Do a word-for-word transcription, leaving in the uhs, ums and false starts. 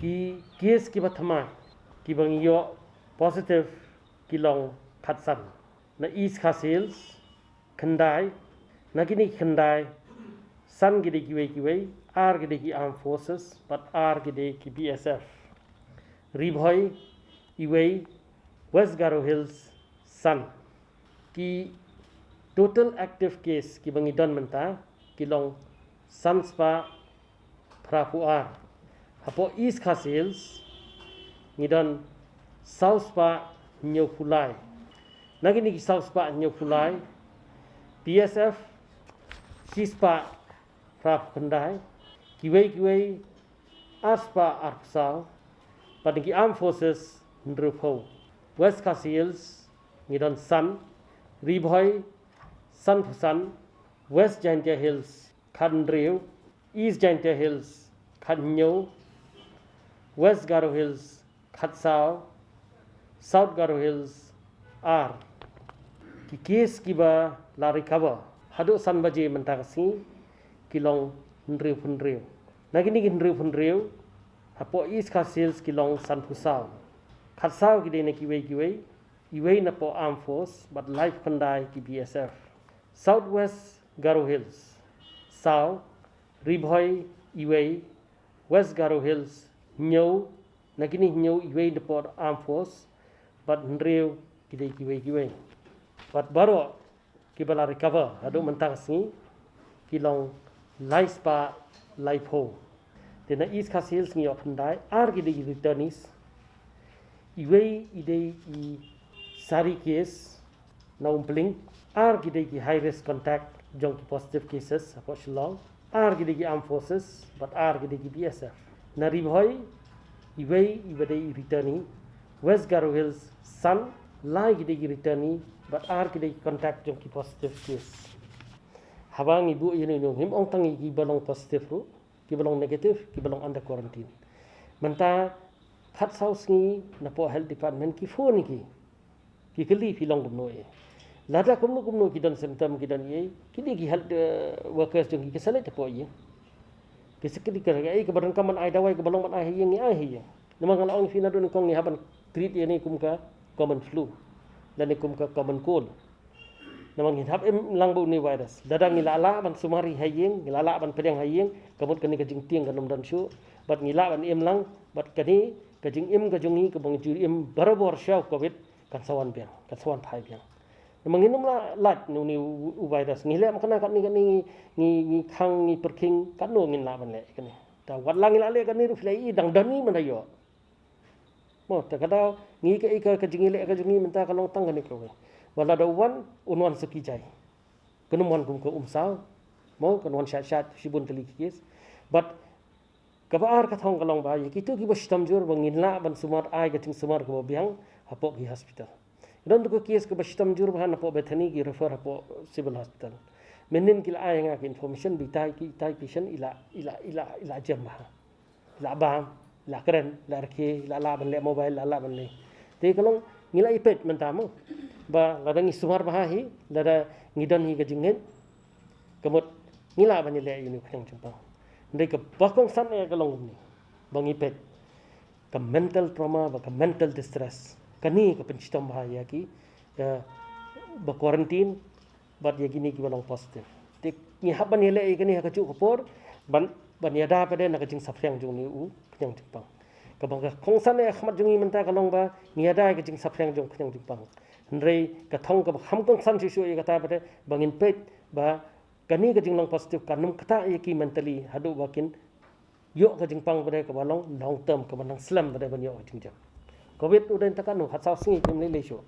Ki case kiba thymmai kiba ngi ïoh positive ki long khatsan. Na East Khasi Hills khyndai, na kine khyndai, san ki dei kiwei kiwei, ar ki dei ki Armed Forces bad ar ki dei ki B S F. Ri Bhoi iwei, West Garo Hills san. Ki total active case kiba ngi don mynta ki long san spah phra phew ar. Hapoh East Khasi Hills ngi don saw spah hynñiew phew lai. Na kine ki saw spah hynñiew phew lai, B S F shi spah phra phew khyndai, kiwei kiwei ar spah ar phew saw, bad na ki Armed Forces hynriew phew. West Khasi Hills ngi don san, Ri Bhoi san phew san, West Jaintia Hills khathynriew, East Jaintia Hills khathynñiew, West Garo Hills khatsaw, South Garo Hills ar. Ki case kiba la recover haduh san baje mynta ka sngi ki long hynriew phew hynriew. Na kine ki hynriew phew hynriew, hapoh East Khasi Hills ki long san phew saw. Khatsaw ki dei na kiwei kiwei, iwei na poh Armed Force bad lai phew khyndai ki B S F. South West Garo Hills saw, Ri Bhoi iwei, West Garo Hills hynñiew, na kine hynñiew iwei na poh Armed Force bad hynriew ki dei kiwei kiwei. Bad baroh kiba la recover haduh mynta ka sngi ki long lai spah lai phew. Te na East Khasi Hills ngi ïoh khyndai, ar ki dei ki returnees, iwei i dei i sari case na Umpling, ar ki dei ki high risk contact jong ki positive cases hapoh Shillong, ar ki dei ki Armed Forces bad ar ki dei ki B S F. Na Ri Bhoi iwei iba dei i returnee, West Garo Hills san, lai ki dei ki returnee bad ar ki dei ki contact jong ki positive case. Haba ngi buh ïa ino ino, ngim ong tang ïa kiba long positive ruh, kiba long negative, kiba long under quarantine. Mynta khatsaw sngi na poh Health Department ki phone ïa ki, ki kylli phi long kumno ïa. Lada kumno kumno ki don symptom, ki don ïa, ki dei ki health, eh, workers jong ki ki sa leit hapoh ïing. Ki sa kylli ka, eh, kaba donkam ban ai dawai, kaba long ban ai ha ïing, ngi ai ha ïing. Namar nga la ong ïa phi naduh nyngkong ngi hap ban treat ïa ne kum ka common flu lane kum ka common cold. Namar ngin hap im lang bad une u virus. Lada ngi la lah ban sumar ïa ha ïing, ngi la lah ban pdiang ha ïing, ka mut kane ka jingtieng kan ym don shuh. Bad ngi lah ban im lang, bad kane ka jingim ka jong ngi kaba ngi ju im barabor sha u Covid kan sa wan biang, kan sa wan phai biang. Namar ngin ym lah lait na une u, u virus. Ngi leh ma kane, kane, kane ngi, ngi, ngi khang, ngi pyrkhing, katno ngin lah ban leh kane. Te wat la ngi la leh kane ruh, phi la ïohi dang don ngi mynta ïoh. Mo, te ka daw ngi ka, ka, ka jingïaleh ka jong ngi mynta ka long tang kane kawei. Wat la da u wan, un wan sa ki jai. Kan ym wan kum ka Umsaw. Mo, kan wan shait shait, shibun tylli ki case. Bad kaba ar ka thong ka long ba ïa kito kiba shitom jur ba ngin lah ban sumar, ai ka jingsumar kaba biang hapoh ki hospital. Don tu ka case kaba shitom jur ba ha napoh Bethany, ki refer hapoh Civil Hospital. Mynnin ki la ai nga ka information ba itai ki, itai patient i la, i la, i la, i la jem ba ha. I la bam, i la kren, i la rkhie, i la lah ban leh mobile, i la lah ban leh. Te ka long ngi la ïapeit mynta mo. Ba lada ngi sumar ba ha hi, lada ngi don hi ka jingngeit, ka mut ngi lah ban ïaleh ïa une u khñiang jingpang. Hynrei kaba kongsan eh ka long kumne, ba ngi peit ka mental trauma bad ka mental distress. Kane ka pynshitom ba ha ïa ki, eh, ba quarantine bad ïa kine kiba long positive. Te ngi hap ban ïaleh ïa kane ha kajuh ka por, ban, ban ïada pat de na ka jingsaphriang jong une u khñiang jingpang. Kaba ka kongsan eh ha khmat jong ngi mynta ka long ba ngi ïada ïa ka jingsaphriang jong u khñiang jingpang. Hynrei ka thong kaba kham kongsan shuh shuh ïa kata pat de ba ngin peit ba kane ka jinglong positive kan ym ktah ïa ki mentally haduh ba kin ïoh ka jingpang pat de kaba long long term, kaba nang slem pat de ban ïoh ka jingjem. Covid u dei tang katno, khatsaw sngi, kim lei lei shuh.